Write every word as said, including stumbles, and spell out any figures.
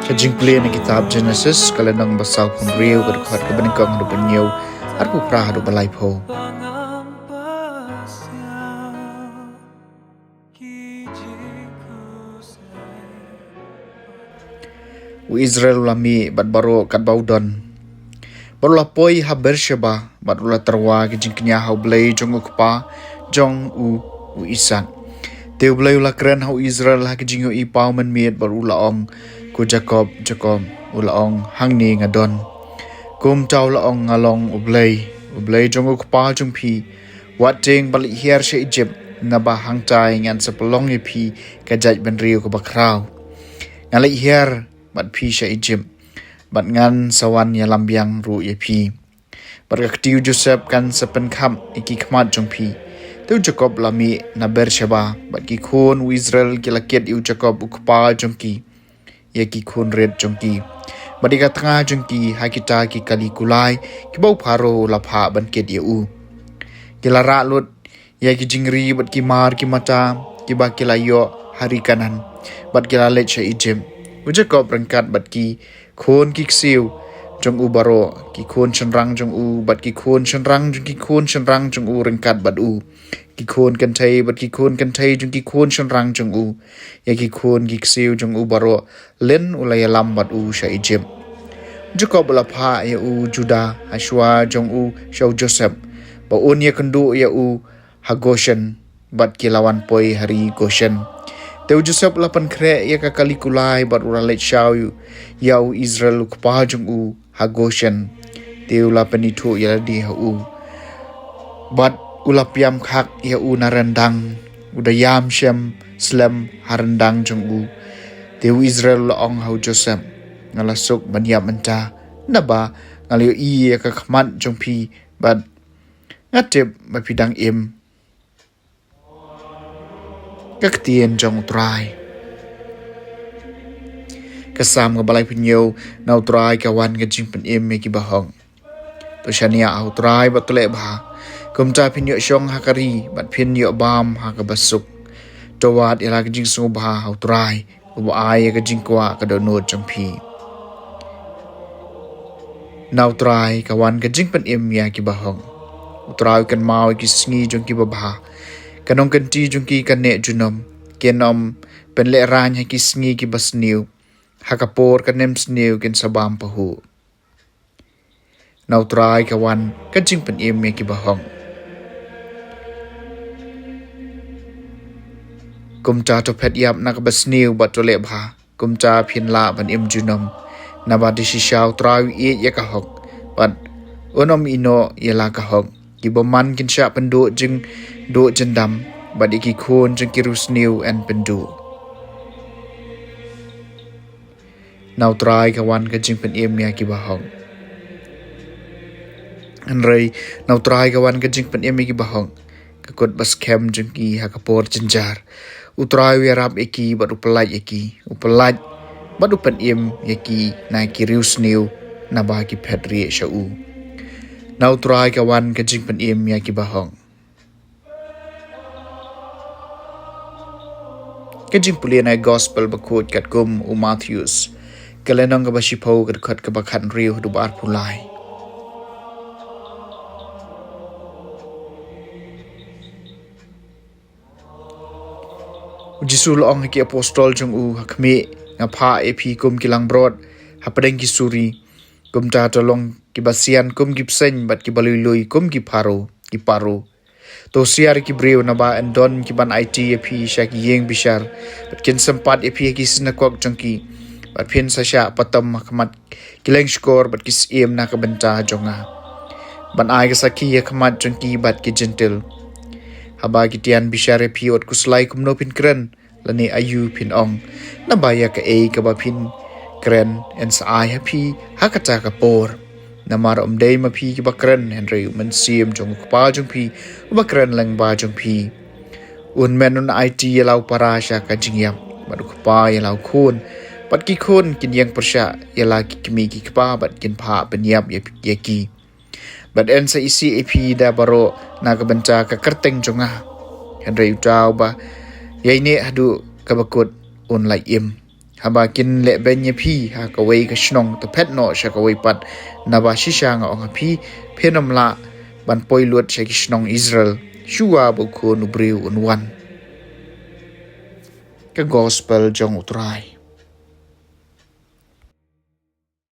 Ka jingpule na kitab Genesis, ka lynnong ba saw phew hynriew, ka dkhot kaba nyngkong haduh ba hynñiew, arphew phra haduh ba laiphew. U Israel u la mih bad baroh katba u don, bad u la poi ha Beersheba, bad u la tyrwa ka jingkñia ha U Blei jong u kpa jong u, u Isaak. Te U Blei u la kren ha u Israel ha ka jingïohi paw mynmiet, bad u la ong, "Ko Jakob, Jakob." U la ong, "Hangne nga don." Kumta u la ong, "Nga long U Blei, U Blei jong u kpa jong phi. Wat tieng ban leit hiar sha Ijipt, naba hangtai ngan sa pynlong ïa phi ka jaitbynriew kaba khraw. Ngan leit hiar bad phi sha Ijipt, bad ngan sa wan ïalam biang ruh ïa phi. Bad ka kti u Joseph kan sa pynkhap ïa ki khmat jong phi." Te u Jakob u la mih na Beersheba, bad ki khun u Israel ki la kit ïa u Jakob u kpa jong ki, ïa ki khun rit jong ki, bad ïa ka tnga jong ki ha kita ki kali kulai kiba u Pharaoh u la phah ban kit ïa u. Ki la rah lut ïa ki jingri bad ki mar ki mata kiba ki la ïoh ha ri Kanaan, bad ki la leit sha Ijipt. U Jakob ryngkat bad ki khun ki ksiew jong u baroh, ki khun shynrang jong u, bad ki khun shynrang jong ki khun shynrang jong u ryngkat bad u, ki khun kynthei bad ki khun kynthei jong ki khun shynrang jong u, ïa ki khun ki ksiew jong u baroh, lynn u la ïalam bad u sha Ijipt. Jakob u la phah ïa u Judah ha shuwa jong u sha u Joseph, ba un ïakynduh ïa u ha Goshen, bad ki la wan poi ha ri Goshen. Te u Joseph u la pynkhreh ïa ka kali kulai, bad u la leit shaw ïa u Israel u kpa jong u ha Goshen. Te u la pynithuh ïa lade ha u, bad u la piam khak ïa u na ryndang, u da ïam shem slem ha ryndang jong u. Te u Israel u la ong ha u Joseph, "Nga la suk ban ïap mynta, naba nga la ïohi ïa ka khmat jong phi, bad nga tip ba phi dang im." Ka ktien jong U Trai. Ka Salm kaba laiphew hynñiew. Na U Trai ka wan ka jingpynim ïa kiba hok. To shaniah ha U Trai bad to leh bha, kumta phin ïoh shong ha ka ri, bad phin ïoh bam ha kaba suk. To wad ïa la ka jingsngewbha ha U Trai, uba ai ïa ka jingkwah ka dohnud jong phi. Na U Trai ka wan ka jingpynim ïa kiba hok. U Trai u kynmaw ïa ki sngi jong kiba bha. Ka nongkynti jong ki kan neh junom. Kin ym pynlehraiñ ha ki sngi kiba sniew. Ha ka por ka nemsniew kin sa bam pahuh. Na U Trai ka wan ka jingpynim ïa kiba hok. Kumta to phet ïap na kaba sniew bad to leh bha, kumta phin lah ban im junom. Naba da shisha U Trai u ïeit ïa ka hok, bad un ym ïehnoh ïa la ka hok. Ki bymman kin shah pynduh jingduh jyndam, bad ïa ki khun jong ki riewsniew yn pynduh. Na U Trai ka wan ka jingpynim ïa kiba hok. Hynrei na U Trai ka wan ka jingpynim ïa kiba hok. Ka kut ba skhem jong ki ha ka por jynjar. U Trai u ïarap ïa ki bad u pyllait ïa ki. U pyllait bad u pynim ïa ki na ki riewsniew, naba ki phet rieh sha u. Na U Trai ka wan ka jingpynim ïa kiba hok. Ka jingpule na Gospel bakhuid katkum u Mathaios. Ka lynnong kaba shiphew, ka dkhot kaba khathynriew haduh ba arphew lai. U Jisu u la ong ha ki apostol jong u, ha khmih nga phah ïa phi kum ki langbrot hapdeng ki suri. Kumta to long kiba sian kum ki bseiñ, bad kiba lui lui kum ki paro, ki paro. To husiar ïa ki briew, naba yn don kiban aiti ïa phi sha ki ïing bishar, bad kin sympat ïa phi ha ki synagog jong ki, bad phin sa shah patom ha khmat ki lyngshkor bad ki syiem na ka bynta jong nga, ban ai ka sakhi ha khmat jong ki bad ki Jentil. Haba ki tian bishar ïa phi, wat khuslai kumno phin kren, lane aïu phin ong. Naba ïa kaei kaba phin kren yn sa ai ha phi ha kata ka por. Namar ym dei ma phi kiba kren, hynrei u Mynsiem jong u Kpa jong phi, uba kren lyngba jong phi. U Hynmen un aiti ïa la u para sha ka jingïap, bad u kpa ïa la u khun, bad ki khun kin ïeng pyrshah ïa la ki kmie ki kpa, bad kin phah pynïap ïa, ïa ki. Bad yn sa isih ïa phi da baroh na ka bynta ka kyrteng jong nga. Hynrei uta uba ïaineh haduh kaba kut un lait im. Haba kin leh beiñ ïa phi ha kawei ka shnong, to phet noh sha kawei pat, naba shisha nga ong ha phi, phin ym lah ban poi lut sha ki shnong Israel shuwa ba U Khun u briew un wan. Ka Gospel jong U Trai.